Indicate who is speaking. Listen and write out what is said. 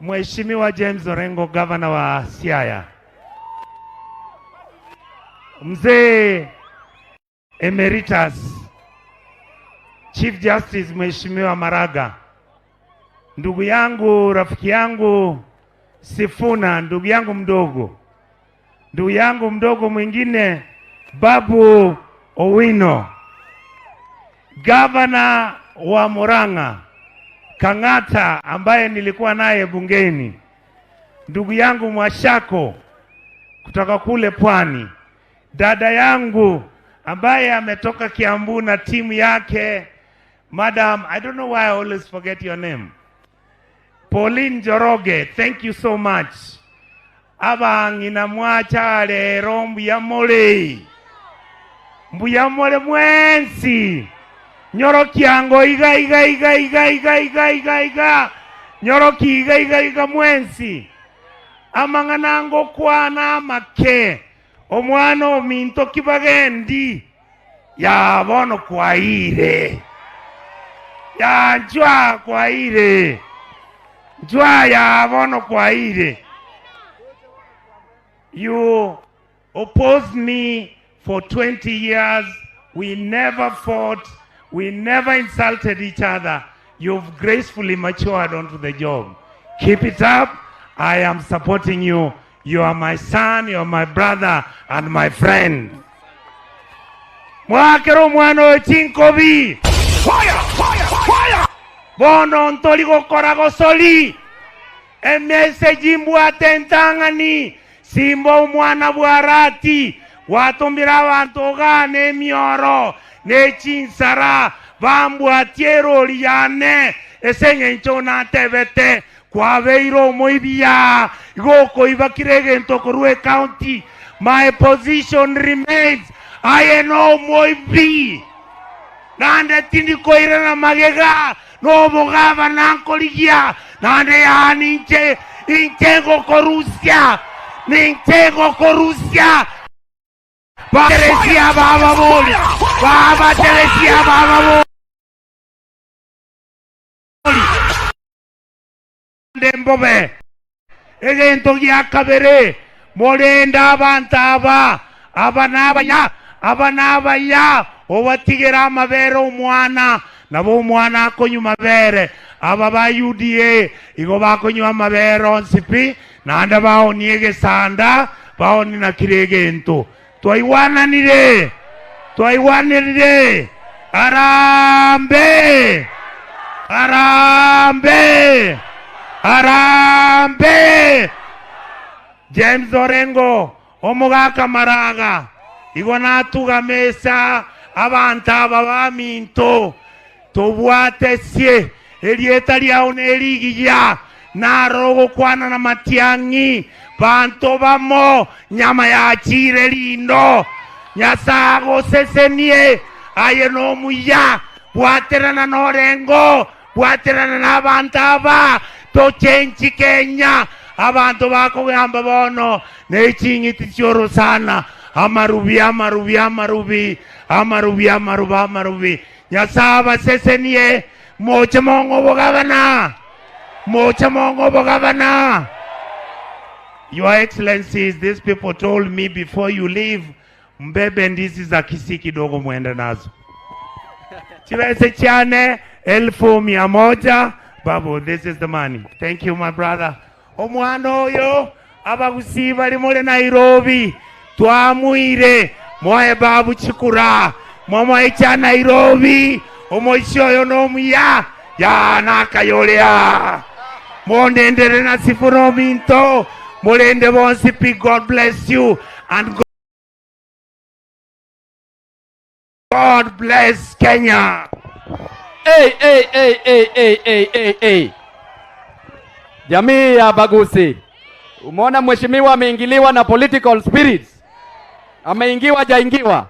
Speaker 1: Mheshimiwa James Orengo, gavana wa Siaya, Mzee Emeritus Chief Justice Mheshimiwa Maraga, ndugu yangu, rafiki yangu Sifuna, ndugu yangu mdogo, ndugu yangu mdogo mwingine Babu Owino, gavana wa Murang'a Kang'ata ambaye nilikuwa naye bungeni, ndugu yangu Mwashako kutoka kule Pwani, dada yangu ambaye ametoka Kiambu na timu yake, Madam, I don't know why I always forget your name, Pauline Njoroge, thank you so much. Abang'ina mwacha lero mbuyamole mbuyamole mwensi nyorokiango iga iga iga iga iga iga iga iga nyoroki iga iga iga mwensi amang'anango kwana amake omwana ominto kibagendi yabono kwaire yanjwa kwaire njwa yabono kwaire. You opposed me for 20 years. We never fought. We never insulted each other. You've gracefully matured onto the job. Keep it up. I am supporting you. You are my son, you are my brother, and my friend. Mwakero mwana oyo chinkobi. Bono ntori gokora gosori. Emessage mbwate entang'ani simba omwana bwarati gwatumbira abantu ogana emioro nechinsara bambwatie erori yane ase eng'encho natebete kwabeire omoibia igo okoibakire egento korwa ecounty. My position remains, aye no moibi nande tindi koirana magega nobogaba nankorigia nande yani inche inche gokorusia ninche gokorusia Teresia baba boli baba Teresia baba boli ndembobe egento gia kabere morenda abantu aba aba nabaya aba nabaya obatigera amabere omwana nabo omwana akonywa mabere aba ba UDA igo bakonywa amabere onsi pi naende baonie egesanda baoni na kire egento twaigwananire twaigwananire arambe arambe arambe. James Orengo omogaka Maraga igo natuga mesa abantu aba baminto tobwate sie erieta riao nerigiya naro gokwana na matiang'i banto bamo nyama yachire rindo Nyasaye agosesenie aye nomuya bwaterana norengo bwaterana na abantu aba tochenchi Kenya abantu bakogamba bono neching'iti chiorosana amarubi amarubi amarubi amarubi amarubi amarubi Nyasaye abasesenie moche mong'o bogabana moche mong'o bogabana. Your Excellencies, these people told me before you leave, mbebe ndizi za Kisii kidogo mwende nazo. Chiweze chane 100,000. Babu, this is the money. Thank you, my brother. Omwana oyo abagusi bali mule Nairobi twamwire mwae babu chikura mwamwae cha Nairobi omoishi oyo nomuya yanakayolea mondendere na Sifuna minto mulende bonsi pi. God bless you and God bless Kenya.
Speaker 2: Hey, hey, hey, hey, hey, hey, hey, hey. Jamii ya Bagusi, umeona mheshimiwa ameingiliwa na political spirits. Ameingiwa jaingiwa.